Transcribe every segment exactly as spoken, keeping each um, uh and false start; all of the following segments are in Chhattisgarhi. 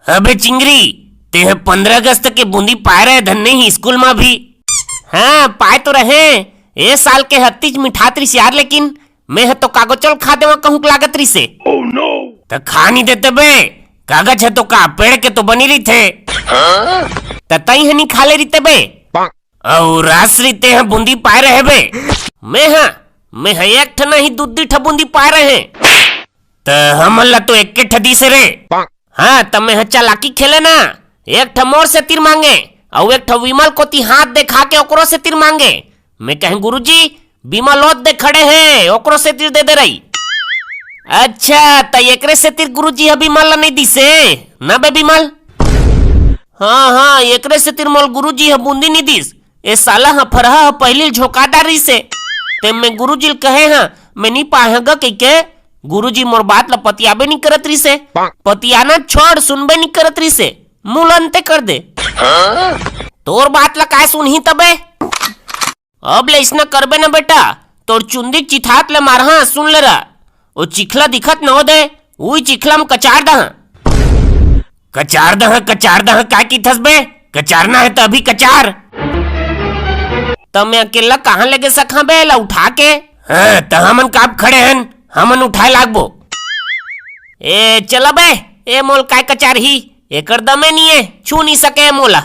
अबे चिंगरी, तेह पंद्रह अगस्त के बूंदी पाए रहे धन नहीं स्कूल मा भी? हाँ, पाए तो रहे। ए साल के हत्तीच मिठात रिस यार, लेकिन मैं ह तो कागो चल खा देवा कहूँ लागत रिसे। त खा नहीं देते बे, कागज है तो का पेड़ के तो बनी रही थे। त तई ह नहीं खा ले रही ते बे। अउ रासरी तेह बूंदी पाए रहे बे? मैं ह, मैं ह एक ठन नहीं दू दू ठ बूंदी पाए रहे। त हमन ला तो एक ठा दिस रे। हाँ, त मैं ह चालाकी खेले ना, एक ठा मोर से तीर मांगे, अउ एक ठा विमल कोती हाथ देखा के ओकरो से तीर मांगे। मैं कहें, "गुरुजी, विमल ओत दे खड़े हे, ओकरो से तीर दे दे रही।" अच्छा, त एकरे से तीर गुरुजी ह विमल ला नहीं दिसे ना बे विमल? हाँ, हाँ, एकरे से तीर मोल गुरुजी ह बूंदी नहीं दिस। ए साला ह फरहा ह पहिली ल झोंका डार रिसे। ते मैं गुरुजी ल कहे ह, मैं नी पाए ह ग कहिके, गुरुजी मोर बात ल पतियाबे नी करत रिसे। पतियाना छोड़, सुनबे नी करत रिसे। मुंह ल अंते कर दे। तोर बात ल काय सुनही तबे? अब ले अइसना करबे न बेटा, तोर चुंदी चिथात ले मारहा, सुन ले रा। ओ चिखला दिखत न हो दे, उही चिखला म कचार दहा। कचार दहा, कचार दहा, काय किथस बे? कचारना है त अभी कचार। त मैं अकेला कहाँ लेगे सकहा बे, ला उठा के? हाँ, त हमन काब खड़े हन, हमन उठाए लागबो। ए, चला बे, ए मोल काय कचार ही, एकर दमे नी ए, छू नी सके ए मोला।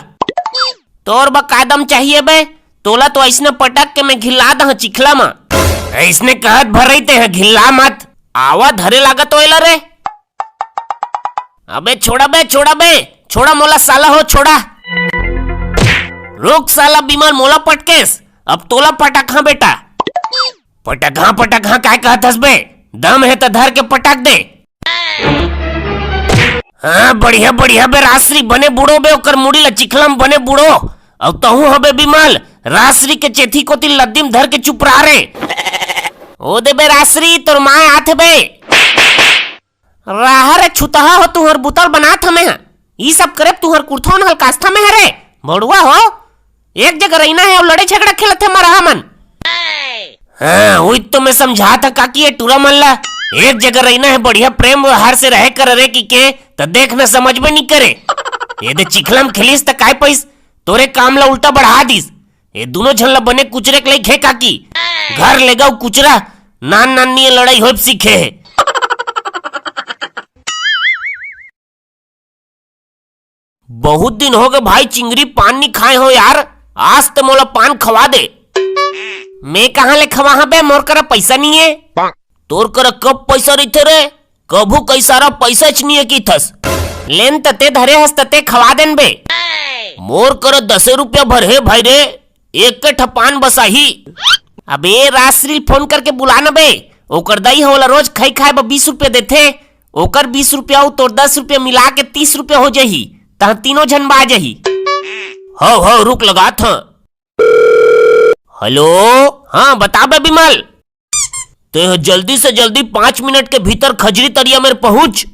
तोर ब का दम चाहिए बे? तोला तो अइसने पटक के मैं घिल्ला दहा चिखला म। अइसने कहत भर रही ते ह, घिल्ला मत। आवा धरे लागत हो एला रे। अबे छोड़ा बे, छोड़ा बे, छोड़ा मोला साला हो, छोड़ा। रुक साला बिमल, मोला पटकेस, अब तोला पटकहा बेटा। पटकहा, पटकहा काय कहत हस बे? दम हे त धर के पटक दे। हाँ, बढ़िया, बढ़िया बे रासरी, बने बुड़ो बे, ओकर मुड़ी ल चिखला म बने बुड़ो। अउ तहूँ हबे बिमल, रासरी के चेथी कोती लद्दी म धर के चुप रहा रे। ओ दे बे रासरी, तोर माय आथे बे। राहा रे छुतहा हो, तुहर बुतल बनात हमें ह। ई सब करे तुहर कुर्था न हल्कास्था में हरे, भड़ुआ हो। एक जगह रहिना है अउ लड़े झगड़ा खेलत हे मरहा मन। हाँ, उही तो मैं समझात ह काकी, ये टूरा मन ला एक जगह रहिना है, बढ़िया प्रेम व्यवहार से रहे कर रे की के, त देख न समझ में नी करे। ये दे चिखला म खेलिस त काय पइस, तोरे काम ला उल्टा बढ़ा दिस। ये दोनों झन ला बने कुचरे के लइक हे काकी, घर लेगा उ कुचरा, नान नान निये लड़ाई होए सीखे हे। बहुत दिन हो गए भाई, चिंगरी पान नी खाए हो यार, आज ते मोला पान खवा दे। मैं कहाँ ले खवाहा बे, मोर करा पैसा नी हे। तोर करा कब पैसा रहिथे रे? कभू कई सारा पैसा च नी हे किथस। लेन तते धरे हस तते खवा देन बे। मोर करा दसे रुपया भर हे भाई रे, एक ठा पान बसाही। अबे रासरी ल फोन करके बुला न बे, ओकर दाई ह ओला रोज खई खाए बर बीस रुपया देथे, ओकर बीस रुपया अउ तोर दस रुपया मिला के तीस रुपया हो जाही, तहाँ तीनों झन बा जाही। हव हव रुक लगात हं। हेलो, हाँ बता बे बिमल, तें ह जल्दी से जल्दी पाँच मिनट के भीतर खजरी तरिया मेर पहुंच।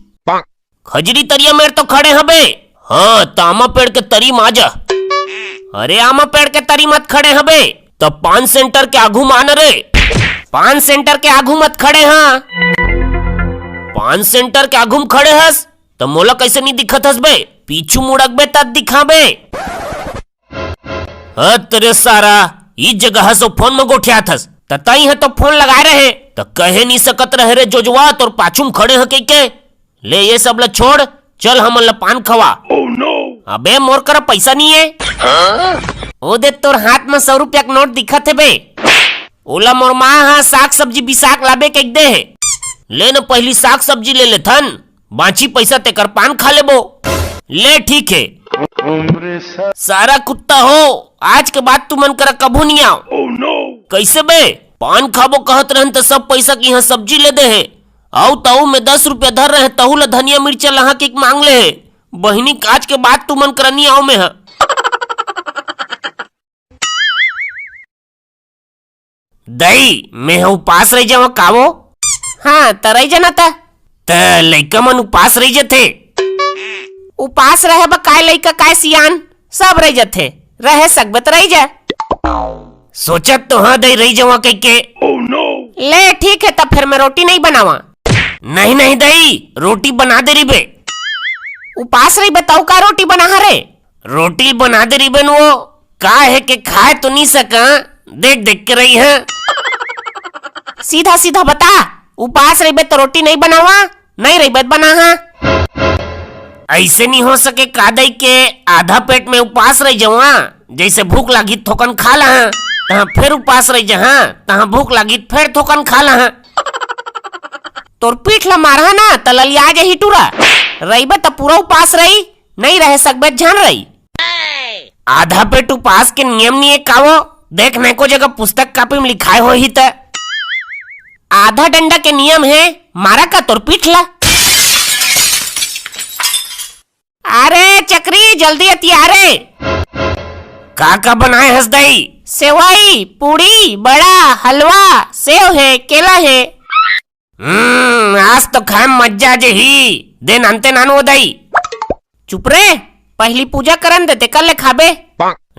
खजरी तरिया मेर तो खड़े हबे। हाँ, त आमा पेड़ के तरी म आ जा। अरे आमा पेड़ के तरी मत खड़े हबे, त पान सेंटर के आघू म आना रे। पान सेंटर के आघू मत खड़े हाँ। पान सेंटर के आघू म खड़े हस, त मोला कैसे नी दिखत हस बे? पीछू मुड़कबे तब दिखाबे। हत रे सारा, ई जगह हस फोन म गोठियात हस। त तई ह तो फोन लगाए रहे, त कहे नी सकत रहे रे जोजवा, तोर पाछू म खड़े ह कहिके। ले ये सब ल छोड़, चल हमन ल पान खवा। अबे मोर करा पैसा नी हे। ओ दे तोर हाथ म सौ रुपया के नोट दिखत हे बे। ओला मोर माँ ह साग सब्जी बिसाक लाबे कहिक दे हे। ले न पहिली साग सब्जी ले लेथन, बाँची पैसा तेकर पान खा लेबो। ले ठीक हे। सारा कुत्ता हो, आज के बाद तुमन करा कभू नी आव। कैसे बे? पान खाबो कहत रहन त सब पैसा के इहाँ सब्जी ले दे हे। अउ तहू में दस रुपया धर रहे, तहू ल धनिया मिर्चा लहा के मांग ले हे। बहिनी, आज के बाद तुमन करा नी आव में ह। दई, मैं ह उपास रह जावा का वो? हाँ, त रह जाना त। त लइका मन उपास रह जथे। उपास रहे ब काय लइका काय सियान, सब रह जथे। रहे सकबे त रह जा। सोचत तो हाँ दई रह जावा कहिके। ले ठीक हे, त फिर मैं रोटी नहीं बनावा। नहीं, नहीं दई, रोटी बना दे रही बे। उपास रहिबे त अउ का रोटी बनाहा रे? रोटी बना दे रिबन वो, का हे के खाए तो नी सका, देख देख के रही है। सीधा सीधा बता, उपास रहिबे त रोटी नहीं बनावा, नहीं रहिबे त बनाहा। ऐसे नहीं हो सके का दई के आधा पेट में उपास रह जावा, जैसे भूख लागी थोकन खा लहा, तहाँ फिर उपास रह जहा, तहाँ भूख लागी फिर थोकन खा लहा। तोर पीठ ला मारहा ना त ललिया जाही टूरा, रहिबे त पूरा उपास रही, नहीं रह सकबे झन रही। आधा पेट उपास के नियम नहीं है कावो, देख न एको जगह पुस्तक कापी में लिखाए होही त। आधा डंडा के नियम है, मारा का तोर पीठ ला। अरे चकरी, जल्दी अतिया रे। का का बनाए हस दई? सेवई, पूड़ी, बड़ा, हलवा, सेव है, केला है। हम्म, आज तो खाए में मजा जे ही। दे नानते नान वो दई। चुप रे, पहली पूजा करन दे, तेकर ले खाबे।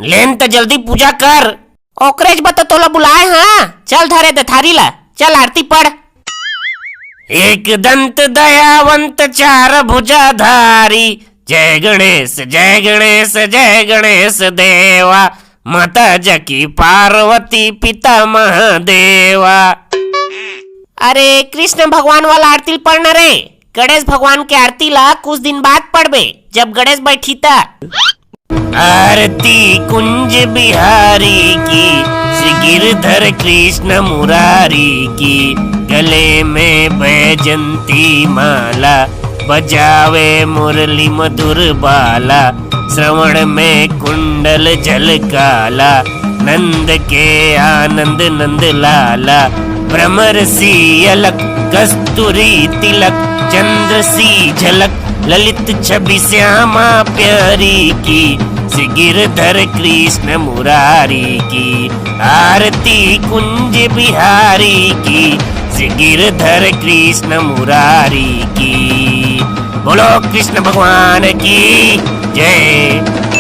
लेन त जल्दी पूजा कर। ओकरेच बर तो तोला बुलाए हाँ। चल धरे दे थारी ला, चल आरती पढ़। एक दंत दयावंत चार भुजाधारी, जय गणेश, जय गणेश, जय गणेश देवा, माता जकी पार्वती पिता महादेवा। अरे कृष्ण भगवान वाला आरती पढ़ना रे, गणेश भगवान के आरती ला कुछ दिन बाद पढ़बे, जब गणेश बैठी त। आरती कुंज बिहारी की, श्री गिरधर कृष्ण मुरारी की, गले में बैजंती माला, बजावे मुरली मधुर बाला, श्रवण में कुंडल झलकाला, नंद के आनंद नंद लाला, भ्रमर सी अलक, कस्तूरी तिलक, चंद्र सी झलक, ललित छवि श्यामा प्यारी की, श्री गिरधर कृष्ण मुरारी की, आरती कुंज बिहारी की, श्री गिरधर कृष्ण मुरारी की। बोलो कृष्ण भगवान की जय।